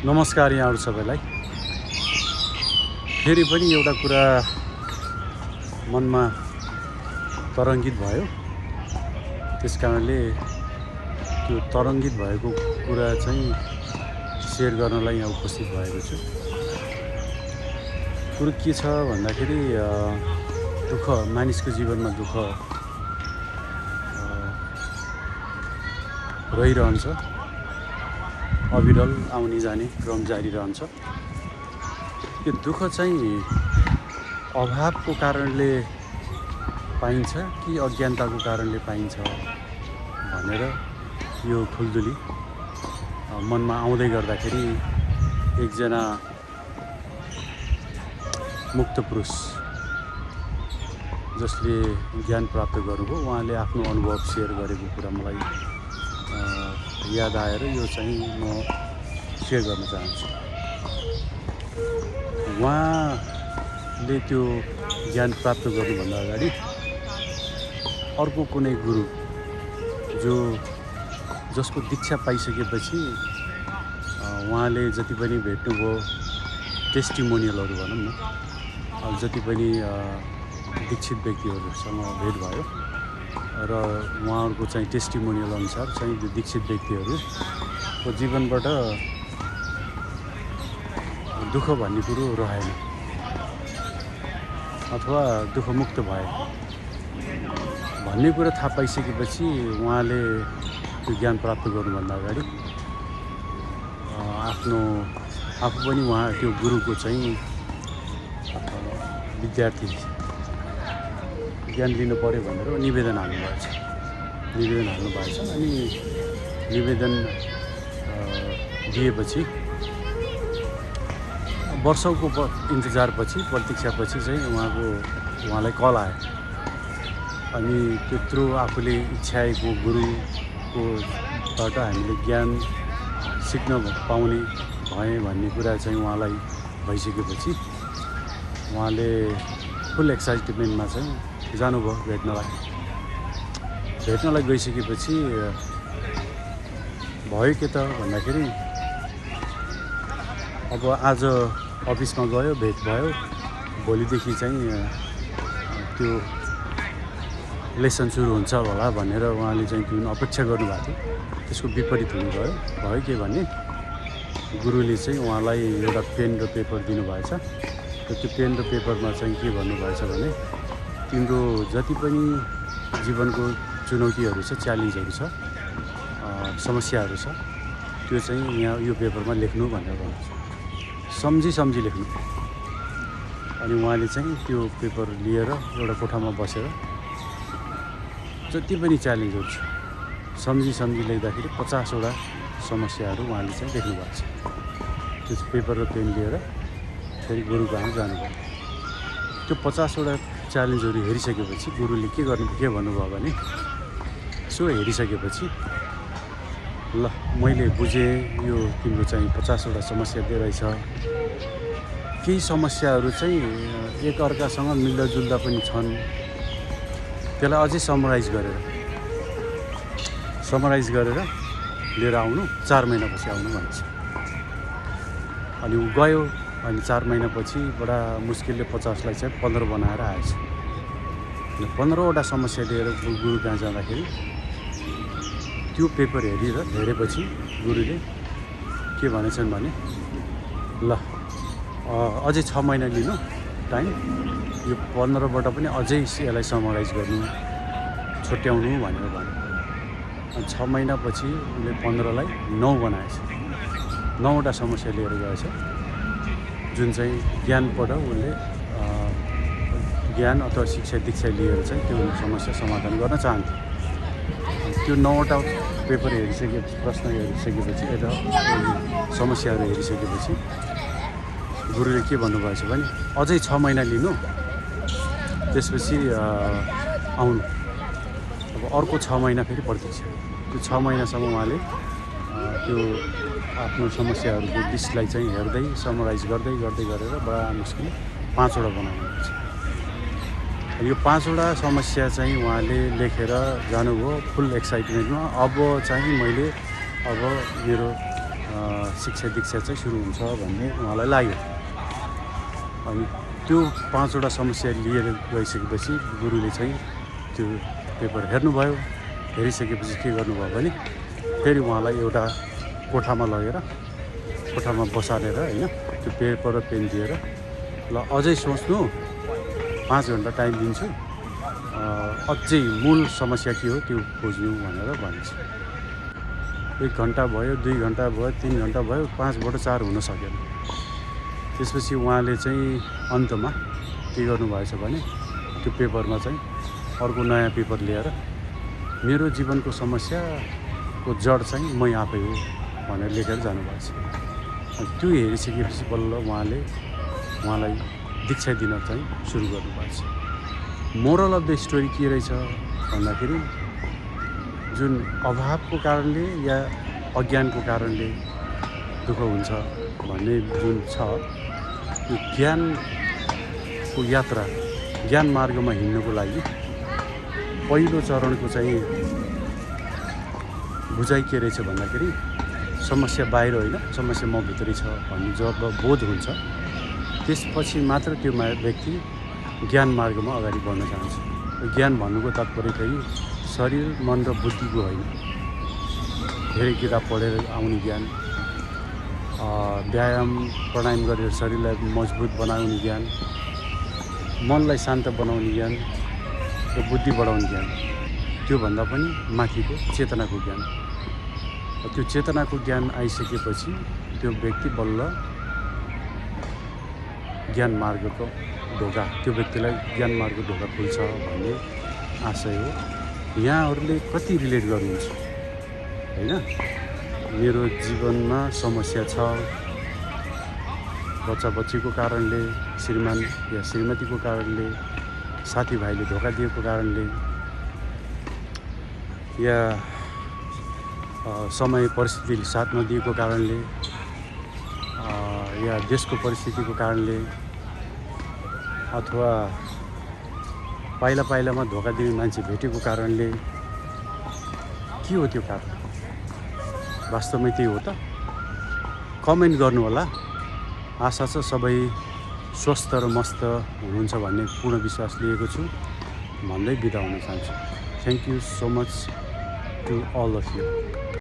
नमस्कार यहाँहरु सबैलाई। फेरि पनि एउटा कुरा मनमा तरङ्गित भयो। त्यसकारणले त्यो तरङ्गित भएको कुरा चाहिँ शेयर गर्नलाई यहाँ उपस्थित भएको छु। कुरो के छ भन्दाखेरि दुःख, मानिसको जीवनमा दुःख रहिरहन्छ। अविरल आउने जाने क्रम जारी रहन्छ। यो दुःख चाहिँ अभावको कारणले पाइन्छ कि अज्ञानताको कारणले पाइन्छ भनेर यो खुल्दुली मनमा आउँदै गर्दाखेरि एकजना मुक्त पुरुष जसले ज्ञान प्राप्त गर्नुभयो उहाँले आफ्नो अनुभव सेयर गरेको कुरा मलाई याद आएर यो चाहिँ म सेयर गर्न चाहन्छु। उहाँले त्यो ज्ञान प्राप्त गर्नुभन्दा अगाडि अर्को कुनै गुरु जसको दीक्षा पाइसकेपछि उहाँले जति पनि भेट्नुभयो टेस्टिमोनियलहरू भनौँ न, जति पनि दीक्षित व्यक्तिहरूसँग भेट भयो र उहाँहरूको चाहिँ टेस्टिमोनियल अनुसार चाहिँ त्यो दीक्षित व्यक्तिहरूको जीवनबाट दुःख भन्ने कुरो रहेन अथवा दुःखमुक्त भए भन्ने कुरा थाहा पाइसकेपछि उहाँले त्यो ज्ञान प्राप्त गर्नुभन्दा अगाडि आफू पनि उहाँ त्यो गुरुको चाहिँ विद्यार्थी ज्ञान लिनु पर्यो भनेर निवेदन हाल्नुभएछ। अनि निवेदन दिएपछि वर्षौंको इन्तजारपछि प्रतीक्षापछि चाहिँ उहाँलाई कल आयो। अनि त्यत्रो आफूले इच्छाएको गुरुकोबाट हामीले ज्ञान सिक्न पाउने भए भन्ने कुरा चाहिँ उहाँलाई भइसकेपछि उहाँले फुल एक्साइटमेन्टमा चाहिँ जानुभयो भेट्नलाई गइसकेपछि भयो के त भन्दाखेरि अब आज अफिसमा गयो, भेट भयो, भोलिदेखि चाहिँ त्यो लेसन सुरु हुन्छ होला भनेर उहाँले चाहिँ जुन अपेक्षा गर्नुभएको थियो त्यसको विपरीत हुनुभयो। के भने गुरुले चाहिँ उहाँलाई एउटा पेन र पेपर दिनुभएछ र त्यो पेन र पेपरमा चाहिँ के भन्नुभएछ भने तिम्रो जति पनि जीवनको चुनौतीहरू छ, च्यालेन्जहरू छ, समस्याहरू छ, त्यो चाहिँ यहाँ यो पेपरमा लेख्नु भनेर भन्नुहुन्छ। सम्झी लेख्नु। अनि उहाँले चाहिँ त्यो पेपर लिएर एउटा कोठामा बसेर जति पनि च्यालेन्जहरू छ सम्झी लेख्दाखेरि 50वटा समस्याहरू उहाँले चाहिँ लेख्नु भएको छ। त्यो पेपर र पेन लिएर फेरि गुरु कहाँ जानुभयो। त्यो 50वटा च्यालेन्जहरू हेरिसकेपछि गुरुले के भन्नुभयो भने सो हेरिसकेपछि ल मैले बुझेँ यो तिम्रो चाहिँ 50वटा समस्या दिइरहेछ। केही समस्याहरू चाहिँ एकअर्कासँग मिल्दाजुल्दा पनि छन्। त्यसलाई अझै समराइज गरेर लिएर आउनु, 4 महिनापछि आउनु भन्छ। अनि ऊ गयो। अनि 4 महिनापछि बडा मुस्किलले 50लाई चाहिँ 15 बनाएर आएछ। अनि 15वटा समस्या लिएर गुरु कहाँ जाँदाखेरि त्यो पेपर हेरेपछि गुरुले के भनेछन् भने ल अझै 6 महिना लिनु टाइम, यो 15बाट पनि अझै यसलाई समराइज गर्नु, छुट्याउनु भनेर भन्यो। अनि 6 महिनापछि उसले 15लाई 9 बनाएछ। 9वटा समस्या लिएर गएछ जुन चाहिँ ज्ञानबाट उसले ज्ञान अथवा शिक्षा दीक्षा लिएर चाहिँ त्यो समस्या समाधान गर्न चाहन्थ्यो। त्यो 9वटा पेपर प्रश्न हेरिसकेपछि समस्याहरू हेरिसकेपछि गुरुले के भन्नुभएछ भने अझै 6 महिना लिनु, त्यसपछि आउनु। अब अर्को 6 महिना फेरि प्रतीक्षा। त्यो 6 महिनासम्म उहाँले त्यो आफ्नो समस्याहरूको लिस्टलाई चाहिँ हेर्दै समराइज गर्दै गरेर बडा मुस्किल 5वटा बनाउनुहुन्छ। यो 5वटा समस्या चाहिँ उहाँले लेखेर जानुभयो फुल एक्साइटमेन्टमा। अब चाहिँ मैले मेरो शिक्षा दीक्षा चाहिँ सुरु हुन्छ भन्ने उहाँलाई लाग्यो। अनि त्यो 5वटा समस्या लिएर गइसकेपछि गुरुले चाहिँ त्यो पेपर हेर्नुभयो। हेरिसकेपछि के गर्नुभयो भने फेरि उहाँलाई एउटा कोठामा लगेर कोठामा बसालेर होइन त्यो पेपर र पेन दिएर ल अझै सोच्नु 5 घन्टा टाइम दिन्छु, अझै मूल समस्या के हो त्यो खोज्नु भनेर भन्छ। 1 घन्टा भयो, 2 घन्टा भयो, 3 घन्टा भयो, 5बाट 4 हुन सकेन। त्यसपछि उहाँले चाहिँ अन्तमा के गर्नुभएछ भने त्यो पेपरमा चाहिँ अर्को नयाँ पेपर ल्याएर मेरो जीवनको समस्याको जड चाहिँ मै आफै हो भनेर लेखेर जानुभएछ। त्यो हेरिसकेपछि बल्ल उहाँलाई दीक्षा दिन चाहिँ सुरु गर्नुभएछ। मोरल अफ द स्टोरी के रहेछ भन्दाखेरि जुन अभावको कारणले या अज्ञानको कारणले दुःख हुन्छ भन्ने जुन छ त्यो ज्ञानको यात्रा ज्ञान मार्गमा हिँड्नको लागि पहिलो चरणको चाहिँ बुझाइ के रहेछ भन्दाखेरि समस्या बाहिर होइन, समस्या म भित्रै छ भन्ने जब बोध हुन्छ त्यसपछि मात्र त्यो व्यक्ति ज्ञान मार्गमा अगाडि बढ्न चाहन्छ। ज्ञान भन्नुको तात्पर्य चाहिँ शरीर, मन र बुद्धिको होइन। धेरै किताब पढेर आउने ज्ञान, व्यायाम प्राणायाम गरेर शरीरलाई मजबुत बनाउने ज्ञान, मनलाई शान्त बनाउने ज्ञान र बुद्धि बढाउने ज्ञान, त्योभन्दा पनि माथिको चेतनाको ज्ञान। त्यो चेतनाको ज्ञान आइसकेपछि त्यो व्यक्ति बल्ल ज्ञान मार्गको ढोका, त्यो व्यक्तिलाई ज्ञान मार्गको ढोका खुल्छ भन्ने आशय हो। यहाँहरूले कति रिलेट गर्नुहुन्छ होइन? मेरो जीवनमा समस्या छ, बच्चाबच्चीको कारणले, श्रीमान या श्रीमतीको कारणले, साथीभाइले धोका दिएको कारणले, या समय परिस्थितिले साथ नदिएको कारणले, या देशको परिस्थितिको कारणले, अथवा पाइला पाइलामा धोका दिने मान्छे भेटेको कारणले के हो त्यो कारण? वास्तवमै त्यही हो त? कमेन्ट गर्नु होला। आशा छ सबै स्वस्थ र मस्त हुनुहुन्छ भन्ने पूर्ण विश्वास लिएको छु भन्दै बिदा हुन चाहन्छु। Thank you so much to all of you.